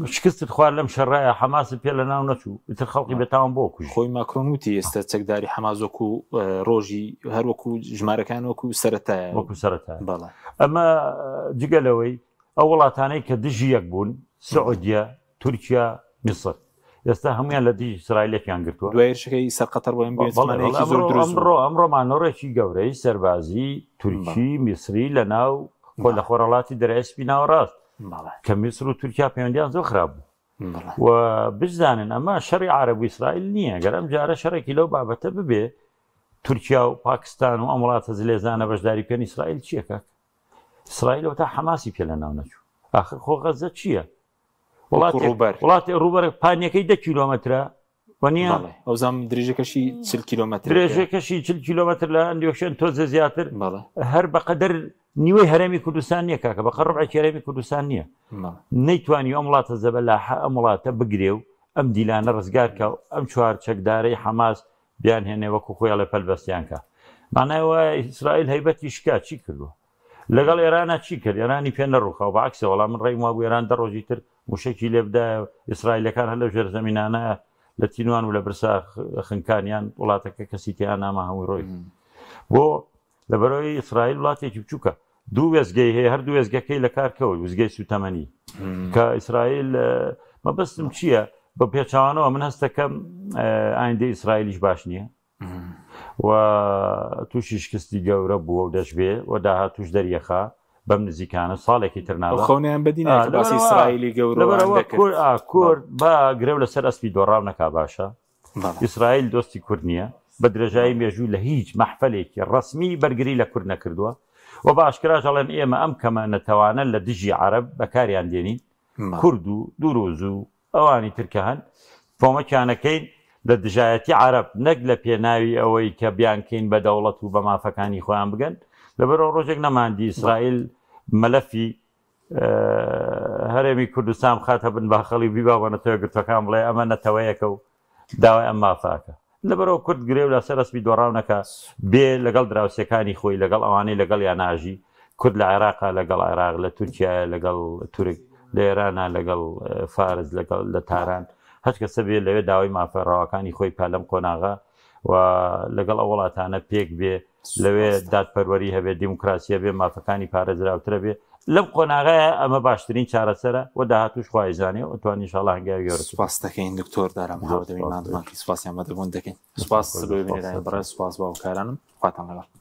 شکستت خوارد لەم شەڕایە حەماست پێ لە ناو نەچوو ئیتر خەڵکی بێتاوان بۆ کوژ خۆی ماکرۆن وتی ئێستا چەکداری حەماس وەکو ڕۆژی هەر وەکو ژمارەکان وەکو سەرەتایە وەکو سەرەتا بەڵێ ئەمە جگە لەوەی ئەو وڵاتانەی کە دژی یەک بوون سعودیە تورکیا میسر ئێستا هەمویان لە دژی ئیسرائیلێکیان گرتووە دوای هێرشەکەی سەر قەتەر بۆ بێتمانەیەکی زۆر دروست ئەمڕۆ ئەمڕۆ مانۆڕێکی گەورەی سەربازی تورکی میسری لە ناو خۆ لە خۆرەڵاتی دەریای سپی ناوەڕاست کە میسر و تورکیا پەیوەندیان زۆر خراپ بوو و بزانن ئەمە شەڕی عرب و ئیسرائیل نییە گەر ئەم جارە شەڕێکی لەو بابەتە ببێ تورکیا و پاکستان و ئەم وڵاتە زلێزانە بەشداری بکەن ئیسرائیل چییە کاک ئیسرائیل تا حەماسی پێ لە ناو نەچوو ئاخر خۆ غەزە چییە وڵاتی ڕووبەر پانیەکەی دە کیلۆمەترە وەنیە ئەوزام درێژەکەشی 40 کیلۆمەتر درێژەکەشی 40 کیلۆمەتر لە هەندێک شوێن تۆزە زیاتر هەر بەقەدەر نیوەی هەرێمی کوردستان نییە کاکە بە قەڕبعێکی هەرێمی کوردستان نییە نەیتوانی ئەم وڵاتە زەبەلاحە ئەم وڵاتە بگرێ و ئەم دیلانە ڕزگار کە و ئەم چوار چەکدارەی حەماس بیان هێنێ وەکو خۆی ئەڵێ پەل بەستیان کە مانای وایە ئیسرائیل هەیبەتی شکا چی کردووە لەگەڵ ئێرانە چی کرد ئێرانی پێ نەڕوخا و بەعکسە وەڵام من ڕێیم وابوو ئێران دە ڕۆژی تر موشەکی لێ بدایە ئیسرائیلەکان هەر لەو ژێرزەمینانە لە تینوان و لە برسا خنکانیان وڵاتەکە کەسی تیا ناما هەمووی ڕۆی بۆ لەبەرەوەی ئیسرائیل وڵاتێکی بچووکە دوو وێزگەی هەیە هەردوو وێزگەکەی لە کار کەوت وزگەی سوتەمەنی کە ئیسرائیل مەبەستم چییە؟ بە پێچوانەوە من هەستەکەم ئایندەی ئیسرائیلیش باش نییە و تووشی شکستی گەورە بووە و دەشبێ و داهاتوش دەریەخا بەم نزیکانە ساڵێکی تر نابا خەونیان بەدی باسی ئیسرائیلی گەورە کورد با گرەو لەسەر ئەسپی دۆڕاو نەکا باشە ئیسرائیل دۆستی کورد نییە بە درێژایی مێژوو لە هیچ مەحفەلێکی ڕەسمی بەرگری لە کورد نەکردووە. و بە ئاشکراش ئەڵێن ئێمە ئەم کەمە نەتەوانە لە دژی عەرەب بەکاریان دێنین، کورد و دوروز و ئەوانی تر کە هەن کۆمەکیانەکەین لە دژایەتی عەرەب نەک لە پێناوی ئەوەی کە بیانکەین بە دەوڵەت و بە مافەکانی خۆیان بگەن، لەبەرئەوە ڕۆژێک نەماندی ئیسرائیل مەلەفی هەرێمی کوردستان بخاتە بن باخەڵی و بیبا بۆ نەتەوە یەکگرتووەکان بڵێ ئەمە نەتەوەیەکە و داوای ئەم مافە ئەکا. لەبەرئەوە کورد گرێ و لەسەر ئەسپی دۆڕاو نەکا، بێ لەگەڵ دراوسێکانی خۆی، لەگەڵ ئەوانەی لەگەڵیا ناژی، کورد لە عێراقا لەگەڵ عێراق، لە تورکیایە لەگەڵ تورک، لە ئێرانا لەگەڵ فارس، لەگەڵ لە تاران، هەچ کەسە بێ لەوێ داوای مافە ڕەواکانی خۆی بکا لەم قۆناغە و لەگەڵ ئەو وڵاتانە پێک بێ لەوێ دادپەروەری هەبێ، دیموکراسی هەبێ، مافەکانی پارێزراوترە بێ. لەم قۆناغەیە ئەمە باشترین چارەسەرە و داهاتووش خوا ئەیزانێ و ئەتوانین ئینشاڵڵا هەنگاوی گەورەتر بنێین. سوپاست دەکەین دکتۆر دارا زۆر محەمەد ئەمین سوپاس. ماندوومان کرد سوپاسی ئامادەبوون دەکەین. سوپاس بۆ بینەرانی بەڕێز سوپاس بۆ هاوکارانم خواتان لەگەڵ.